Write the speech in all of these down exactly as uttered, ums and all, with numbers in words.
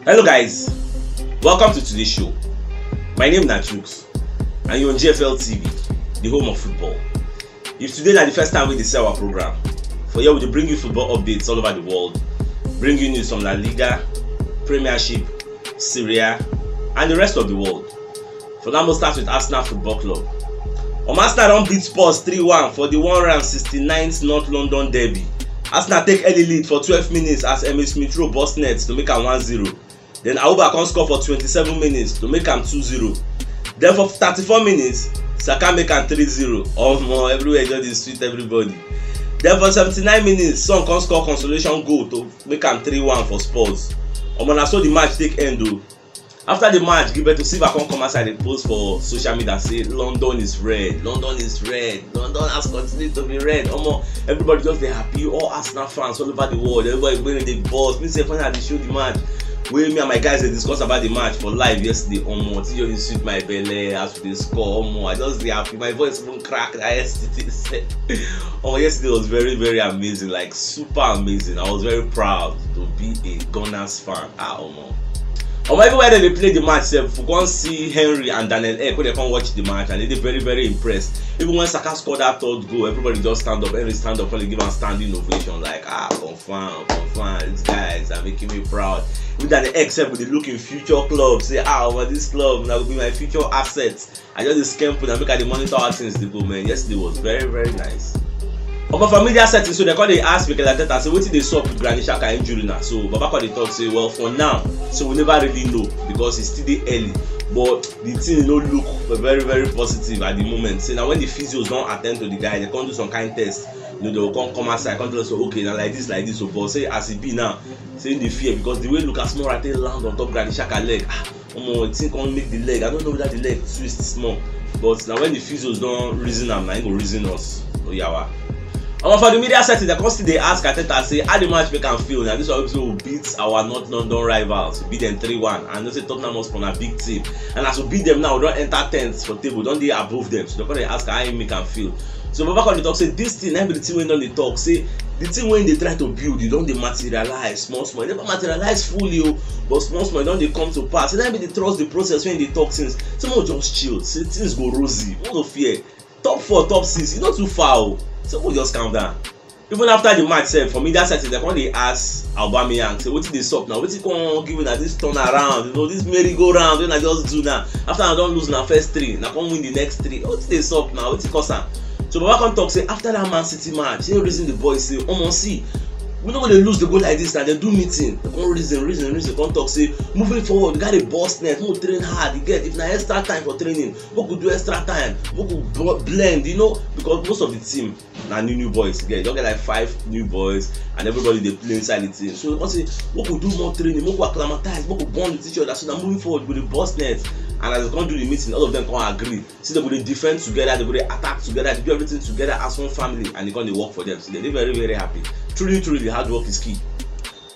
Hello guys, welcome to today's show. My name na Jukes and you're on G F L T V, the home of football. If today na the first time we dey see our program, for here we dey bring you football updates all over the world, bring you news from La Liga, Premiership, Serie A, and the rest of the world. For now, we'll start with Arsenal Football Club. Um, Arsenal don beat Spurs three one for the one hundred sixty-ninth North London derby. Arsenal take early lead for twelve minutes as Emil Smith Rowe burst net to make am one zero. Then Auba come score for twenty-seven minutes to make am two zero. Then for thirty-four minutes, Saka make am three zero. Omo, everywhere just dey sweet everybody. Then for seventy-nine minutes, Son come score consolation goal to make am three one for Spurs. Omo, na so the match take end o. After the match, Gilberto Silva come come outside dey post for social media say London is red, London is red, London has continued to be red. Omo, everybody just dey happy, all Arsenal fans all over the world, everybody wey dey buzz. Me sef, when I dey show the match, wey me and my guys dey discuss about the match for live yesterday, omo, thing just dey sweet my belle as we dey score. Omo, I just dey happy, my voice even crack that yesterday sef. Omo, yesterday was very, very amazing, like, super amazing. I was very proud to be a Gunners fan. Ah, omo. Omo, everywhere dem dey play the match sef, we come see Henry and Daniel Ek wey dem come watch the match and dem dey very, very impressed. Even when Saka score that third goal, everybody just stand up, Henry stand up, come dey give am standing ovation, like, ah, confirm, confirm, these guys are making me proud. Even Daniel Ek sef go dey look im future club, say, ah, omo, this club na go be my future asset. I just dey scam put and make I dey monitor how things dey go, man. Yesterday was very, very nice. Omo, for media setting, so dem come dey ask Mikel Arteta say wetin dey sup with Granit Xhaka injury na. So Baba come dey talk say, well, for now, so we never really know because e still dey early. But the thing no look very, very positive at the moment. Say na when the physios don attend to the guy, dem come do some kind test. You know, dem go come come outside, come tell us, okay, na like this, like this. So, but say as e be now, say im dey fear because the way Lucas Moura take land on top Granit Xhaka leg, ah, omo, the thing come make the leg. I don't know whether the leg twist small, but na when the physios don reason am, na im go reason us. No yawa. Omo, for the media setting, dem come still dey ask Arteta say how the match make am feel. Na this one wey be say we beat our North London rivals, we beat them three one, and you know say Tottenham Hotspur na big team, and as we beat them now, we don enter tenth for table, don dey above them. So dem come dey ask how e make am feel. So Baba come dey talk say this thing na be the thing wey don dey talk say the thing wey dey try to build, e don dey materialize small small. E never materialize fully o, but small small e don dey come to pass. Say na be the trust the process wey e dey talk since. Say make we just chill, say things go rosy, no go fear. Top four, top six, e no too far o. Say make we just calm down. Even after the match sef, for media setting, dem come dey ask Aubameyang say wetin dey sup now, wetin come give una this turn around, you know, this merry go round wey una just do now. After una don lose una first three, una come win the next three. Wetin dey sup now? Wetin cause am? So Baba come talk say after that Man City match, he reason the boys say, omo, see, we no go dey lose the goal like this na. Dem do meeting, dem come reason, reason, reason, come talk say moving forward, we gotta burst net, make we train hard. You get, if na extra time for training, make we do extra time, make we bl- blend, you know, because most of the team na new new boys. You get, you don get like five new boys and everybody dey play inside the team. So dem come say make we do more training, make we acclimatize, make we bond with each other. So na moving forward, we go dey burst net. And as dem come do the meeting, all of them come agree. See, dem go dey defend together, dem go dey attack together, dey do everything together as one family, and e come dey work for them. So dem dey very, very happy. Truly, truly, hard work is key.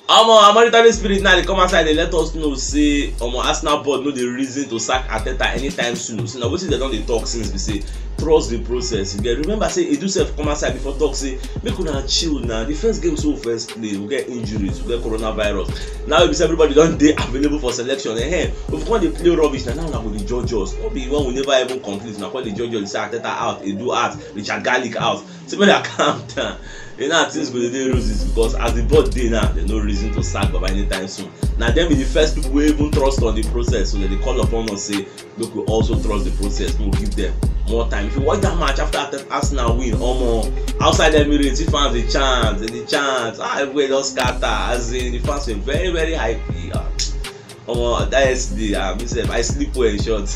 Omo, Amoritani spirit now dey come outside dey let us know say, omo, Arsenal board no dey reason to sack Arteta anytime soon. So na wetin dem don dey talk since be say trust the process. You get, remember say Edu sef come outside before talk say make una chill na. The first game so we first play, we get injuries, we get coronavirus. Now e be say everybody don dey available for selection. Ehen, if we come dey play rubbish na, now una go dey judge us. No be when we never even complete, una come dey judge us. Say Arteta out, Edu out, Richard Garlic out. Say make dem calm down. You know, things go dey dey roses because as the board dey now, dem no reason to sack Baba anytime soon. Na dem be the first people wey even trust on the process, so dem dey call upon us say make we also trust the process, make we give them more time. If you watch that match after Arsenal win, omo, outside Emirates, the fans dey chant, dem dey chant, ah, everywhere just scatter. As in, the fans were very, very happy. Ah, omo, that yesterday, ah, me sef, I sleep well, in short.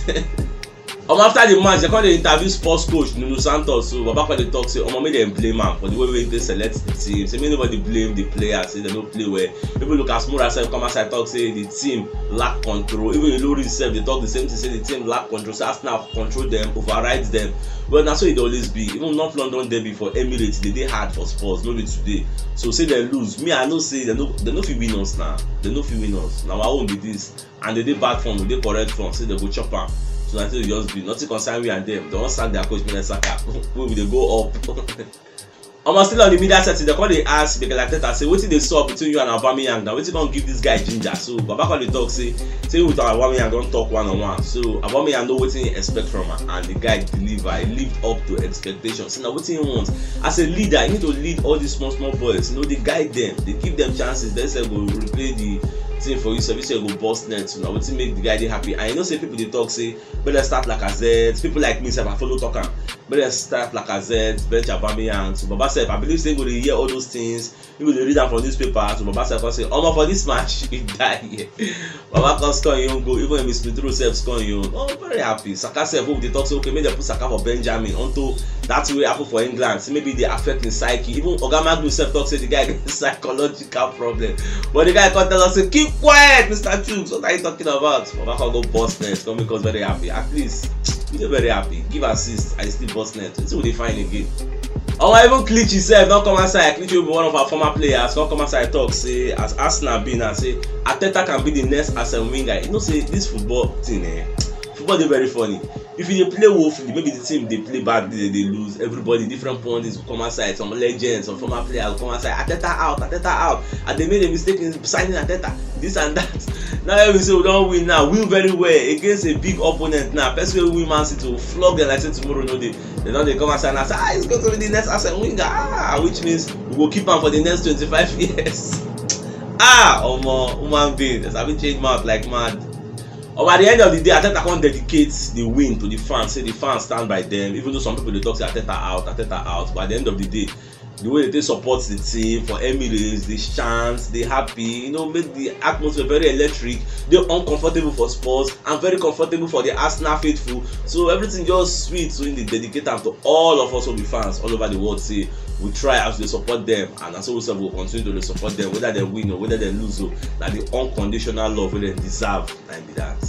Omo, after the match, dem come dey interview sports coach Nuno Santos. So Baba come dey talk say, omo, make dem blame am for the way wey he take select the team. Say make nobody blame the players, say dem no play well. Even Lucas Moura sef come outside talk say the team lack control. Even Lloris sef dey talk the same thing, say the team lack control. Say Arsenal control them, override them. Well, na so e dey always be. Even North London derby for Emirates, e dey hard for Spurs, no be today. So say dem lose, me I know say dem no, dem no fit win us na. Dem no fit win us. Na our own be this. And dem dey bad form, we dey correct form, say dem go chop am. So na so e just be. Nothing concern we and them. Dem wan sack their coach, make dem sack am. We, we dey go up. Omo, still on the media setting, they come dey ask Mikel Arteta say wetin dey sup between you and Aubameyang, na wetin come give this guy ginger. So Baba come dey talk say, say with Aubameyang don talk one on one. So Aubameyang know wetin he expect from am, and the guy deliver. He lived up to expectations. Say na wetin he want. As a leader, you need to lead all these small small boys. You know, dey guide them, dey give them chances. Dem sef go replay the thing for you. So you sef go burst net. So na wetin make the guy dey happy. And you know say people dey talk say, make dem start Lacazette. People like me sef, I follow talk am. Make dem start Lacazette, bench Aubameyang. So Baba sef, I believe say he go dey hear all those things. He go dey read am for newspaper. So Baba sef come say, omo, for this match, he die here. Baba come score him own goal. Even Emile Smith Rowe sef score him own. Oh, very happy. Saka sef, we dey talk say, okay, make dem put Saka for Benjamin. Unto that wey happen for England, say maybe e dey affect him psyche. Even Oga Magnus sef talk say the guy get psychological problem. But the guy come tell us say, keep quiet, Mister Chuks. What are you talking about? Baba come go burst net, come make us very happy. At least we dey very happy. Give assist, I still burst net. Wetin we dey find again? Omo, even Kelechi sef don come outside. Kelechi wey be one of our former players come come outside talk say, as Arsenal be now, say Arteta can be the next Arsene Wenger. You know say this football thing, eh, football dey very funny. If you dey play woefully, maybe the team dey play badly, dem dey lose, everybody, different pundits go come outside, some legends, some former players go come outside, Arteta out, Arteta out, and dem make a mistake in signing Arteta, this and that. Now we say we don win now, win very well against a big opponent now. Person wey win Man City go flog dem like say tomorrow no dey. Dem don dey come outside now say, ah, he's going to be the next Arsene Wenger, ah, which means we go keep am for the next twenty-five years. Ah, omo, human being, dem sabi change mouth like mad. Omo, at the end of the day, Arteta come dedicate the win to the fans, say the fans stand by them, even though some people dey talk say Arteta out, Arteta out. But at the end of the day, the way dem take support the team for Emirates, the chants, dey happy, you know, make the atmosphere very electric, dey uncomfortable for Spurs and very comfortable for the Arsenal faithful. So everything just sweet. So im dey dedicate am to all of us wey be fans all over the world, say we try as we dey support them, and na so we sef go continue to dey support them, whether dem win o, whether dem lose o. Na the unconditional love wey dem deserve, na im be that.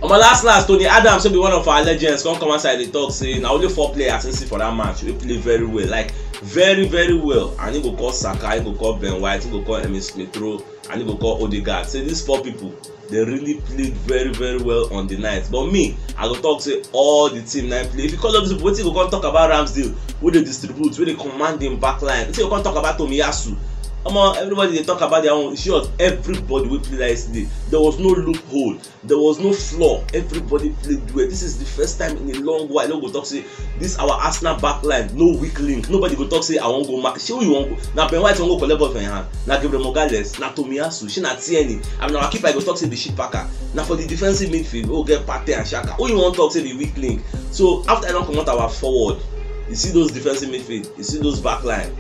Omo, last last, Tony Adams, wey be one of our legends, come come outside dey talk say na only four players he see for that match wey play very well, like, very very well, and he go call Saka, he go call Ben White, he go call Emile Smith Rowe, and he go call Odegaard. Say these four people, they really played very very well on the night. But me, I go talk say all the team na im play. If you call all these people, wetin you go come talk about Ramsdale, wey dey distribute, wey dey command him back line? Wetin you go come talk about Tomiyasu? Omo, everybody dey talk about their own. In short, everybody wey play like yesterday, there was no loophole. There was no flaw. Everybody played well. This is the first time in a long while. No go talk say this our Arsenal back line, no weak link. Nobody go talk say, I wan go mark. Shey who you wan go? Na Ben White wan go collect ball for im hand? Na Gabriel Magalhaes? Na Tomiyasu? Shey na Tierney? I mean, our keeper go talk say be shit packer. Na for the defensive midfield, oh, get Partey and Xhaka. Who you wan talk say be weak link? So after I don comot our forward, you see those defensive midfield, you see those back line.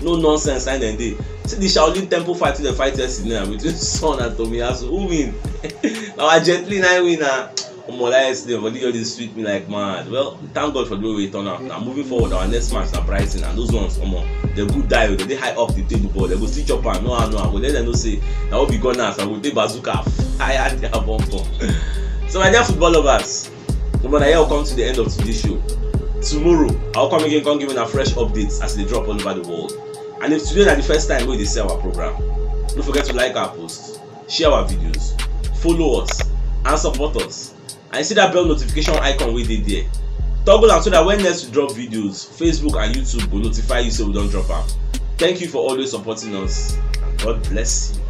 No nonsense, na im dem dey. See the Shaolin Temple fight wey dem fight yesterday now between Son and Tomiyasu. Who win? Na our Jet Li na im win na. Omo, that yesterday, but e just dey sweet me like mad. Well, thank God for the way we turn out. Now moving forward, our next match na Brighton, and those ones, omo, dem good die o. Dem dey high up the table, but dem go still chop am. No, no, I go let dem know say na we be gunners. I go take bazooka, fire their bum bum. So my dear football lovers, omo, na here we come to the end of today's show. Tomorrow, I will come again, come give una fresh updates as e dey drop all over the world. And if today na the first time wey you dey see our program, no forget to like our post, share our videos, follow us, and support us. And you see that bell notification icon wey dey there? Toggle am so that when next we drop videos, Facebook and YouTube go notify you say we don drop am. Thank you for always supporting us, and God bless you.